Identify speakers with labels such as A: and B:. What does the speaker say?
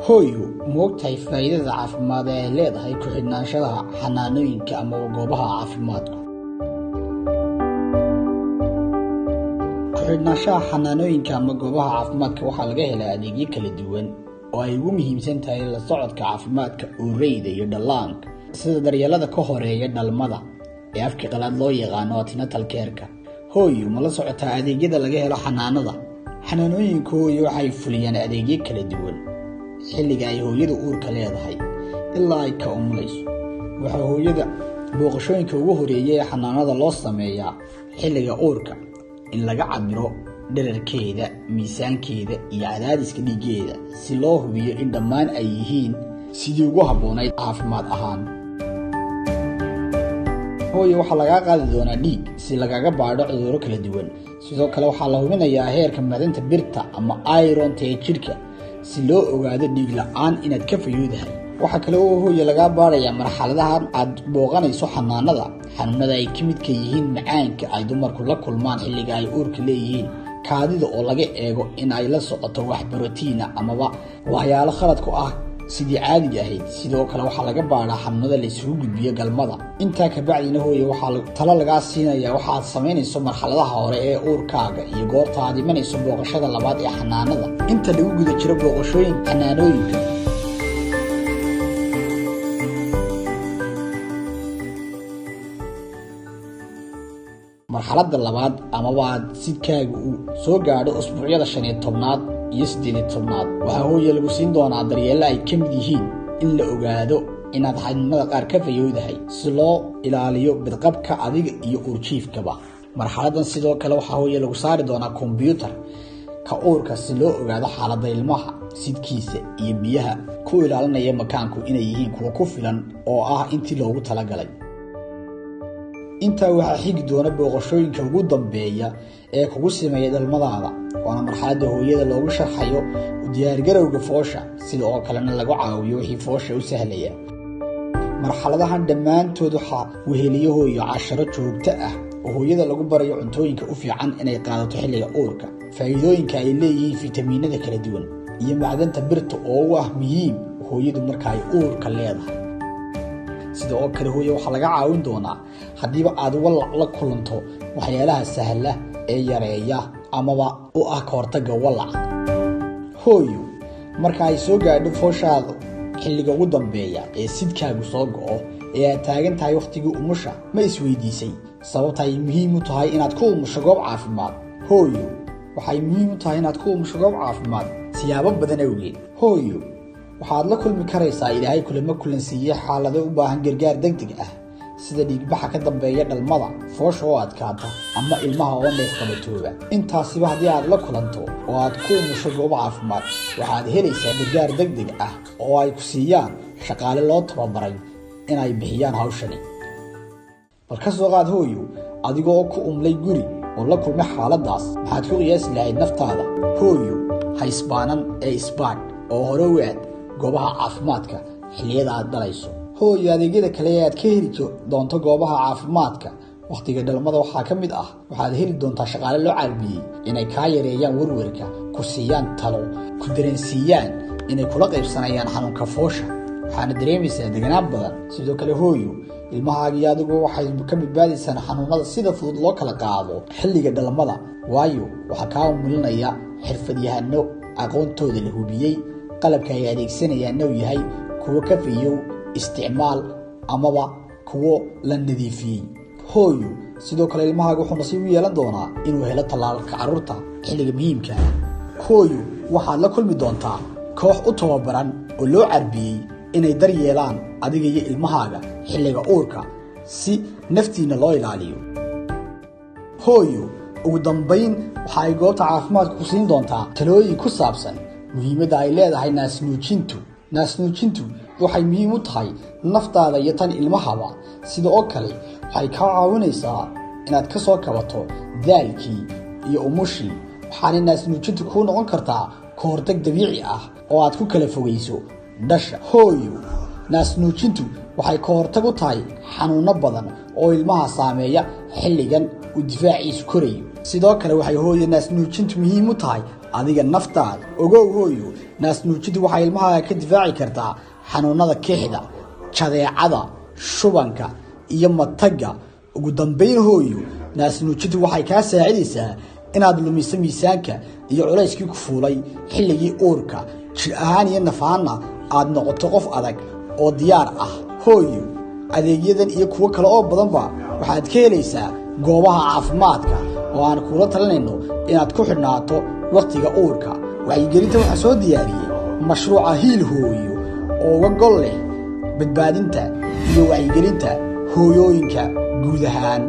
A: Hooyo, ma ogtahay faa'iidada caafimaad ee ay leedahay ku xidhnaanshaha xanaanooyinka ama goobaha caafimaadku? Ku xidhnaanshaha xanaanooyinka ama goobaha caafimaadka waxaa laga helaa adeegyo kala duwan oo ay ugu muhiimsan tahay la socodka caafimaadka uureyda iyo dhallaanka, sida daryeelada ka horeeya dhalmada ee afka qalaad loo yaqaano antenatal care-ka. Hooyo, ma la socotaa adeegyada laga helo xanaanada? Xanaanooyinka hooyo waxay fuliyaan adeegyo kala duwan xilliga ay hooyadu uurka leedahay ilaa ay ka umulayso. Waxaa hooyada booqashooyinka ugu horeeya ee xanaanada loo sameeyaa xilliga uurka in laga cabbiro dhererkeeda, miisaankeeda iyo cadaadiska dhiiggeeda si loo hubiyo in dhammaan ay yihiin sidii ugu habboonayd caafimaad ahaan. Hooyo, waxaa lagaa qaadi doonaa dhiig si lagaga baadho cudurro kala duwan. Sidoo kale waxaa la hubinayaa heerka macdanta birta ama iron-ta ee jidhka si loo ogaado dhiig la'aan inaad ka fayoodahay. Waxaa kale oo hooyo lagaa baadhayaa marxaladahan aad booqanayso xanaanada xanuunada ay ka midka yihiin macaanka ay dumarku la kulmaan xilliga ay uurka leeyihiin, kaadida oo laga eego in ay la socoto wax borotiina amaba waxyaalo khalad ku ah sidii caadiga ahayd. Sidoo kale waxaa laga baadhaa xanuunada la isugu gudbiyo galmada. Intaa kabacdina hooye waxaa talo lagaa siinayaa waxaad samaynayso marxaladaha hore ee uurkaaga iyo goorta aad imanayso booqashada labaad ee xanaanada. Inta lagu guda jiro booqashooyinka xanaanooyinka, marxaladda labaad amaba aad sidkaaga uu soo gaadho usbuucyada 15aad iyo 18aad, waxaa hooye lagu siin doonaa daryeello ay ka mid yihiin in la ogaado inaad xanuunada qaar ka fayowdahay si loo ilaaliyo bidqabka adiga iyo uurjiifkaba. Marxaladan sidoo kale waxaa hooye lagu saari doonaa kombyuutar ka uurka si loo ogaado xaaladda ilmaha, sidkiisa iyo biyaha ku ilaalinaya makaanku inay yihiin kuwa ku filan oo ah intii loogu talagalay. Intaa waxaa xigi doona booqashooyinka ugu dambeeya ee kugu sameeya dhalmadaada, waana marxaladda hooyada loogu sharxayo diyaargarowga foosha, sida oo kalena lagu caawiyo wixii foosha u sahlaya. Marxaladahan dhammaantood waxaa weheliyo hooyo casharo joogto ah oo hooyada lagu barayo cuntooyinka u fiican inay qaadato xilliga uurka, faa'iidooyinka ay leeyihiin fitamiinada kala duwan iyo macdanta birta oo u ah muhiim hooyadu marka ay uurka leedahay. Sida oo kale hooye waxaa laga caawin doonaa haddiiba aad walac la kulanto waxyaalaha sahla ee yareeya amaba u ah ka hortagga walaca. Hooyo, marka ay soo gaadho fooshaadu xilliga ugu dambeeya ee sidkaagu soo go'o ee aad taagan tahay wakhtigii umusha, ma isweydiisay sababta ay muhiim u tahay inaad ku umusho goob caafimaad? Hooyo, waxay muhiim u tahay inaad ku umusho goob caafimaad siyaabo badan awgeed. Hooyo, waxaad la kulmi karaysaa Ilaahay kulama kulansiiye xaalado u baahan gargaar degdeg ah, sida dhiigbaxa ka dambeeya dhalmada, foosha oo adkaata ama ilmaha oo neef qabatooba. Intaasiba haddii aad la kulanto oo aad ku umusho goob caafimaad, waxaad helaysaa gargaar degdeg ah oo ay ku siiyaan shaqaale loo tababaray inay bixiyaan hawshani. Bal ka soo qaad hooyo adigoo ku umlay guri oo la kulmay xaaladaas, maxaad ku qiyaasi lahayd naftaada? Hooyo, ha isbaanan ee isbaadh oo hore u aad goobaha caafimaadka xilliyada aad dhalayso. Hooyo, adeegyada kale ee aad ka heli doonto goobaha caafimaadka wakhtiga dhalmada waxaa ka mid ah waxaad heli doontaa shaqaale loo carbiyey inay kaa yareeyaan werwerka, ku siiyaan talo, ku dareensiiyaan inay kula qaybsanayaan xanuunka foosha, waxaana dareemaysaa deganaan badan. Sidoo kale hooyo, ilmahaaga iyo adigu waxay ka badbaadaysaan xanuunada sida fudud loo kala qaado xilliga dhalmada, waayo waxaa kaa umulinaya xirfadyahano aqoontooda la hubiyey, qalabka ay adeegsanayaanna uu yahay kuwo ka fayow isticmaal amaba kuwo la nadiifiyey. Hooyo, sidoo kale ilmahaaga wuxuu nasiib u yeelan doonaa inuu helo tallaalka carruurta xilliga muhiimka ah. Hooyo, waxaad la kulmi doontaa koox u tababaran oo loo carbiyey inay daryeelaan adiga iyo ilmahaaga xilliga uurka si naftiina loo ilaaliyo. Hooyo, ugu dambayn waxa ay goobta caafimaadka ku siin doontaa talooyin ku saabsan muhiimadda ay leedahay naasnuujintu. Naasnuujintu waxay muhiim u tahay naftaada iyo tan ilmahaba. Sida oo kale waxay kaa caawinaysaa inaad ka soo kabato daalkii iyo umushii, waxaana naasnuujintu kuu noqon kartaa ka hortag dabiici ah oo aad ku kala fogayso dhasha. Hooyo, naasnuujintu waxay ka hortag u tahay xanuuno badan oo ilmaha saameeya xilligan uu difaaciisu korayo. Sidoo kale waxay hooyo naasnuujintu muhiim u tahay Adiga naftaada ogow hooyo, naasnuujintu waxay ilmahaaga ka difaaci kartaa xanuunada kixda, jadeecada, shubanka iyo matagga. Ugu dambayn hooyo, naasnuujintu waxay kaa saacidaysaa inaad lumiso miisaanka iyo culayskii ku fuulay xilligii uurka, jir ahaan iyo naf ahaanna aad noqoto qof adag oo diyaar ah. Hooyo, adeegyadan iyo kuwo kale oo badanba waxaad ka helaysaa goobaha caafimaadka oo aan kuula talinayno inaad ku xidhnaato wakhtiga uurka. Wacyigelinta waxaa soo diyaariyey mashruuca Hiil Hooyo oo uga gol leh badbaadinta iyo wacyigelinta hooyooyinka guud ahaan.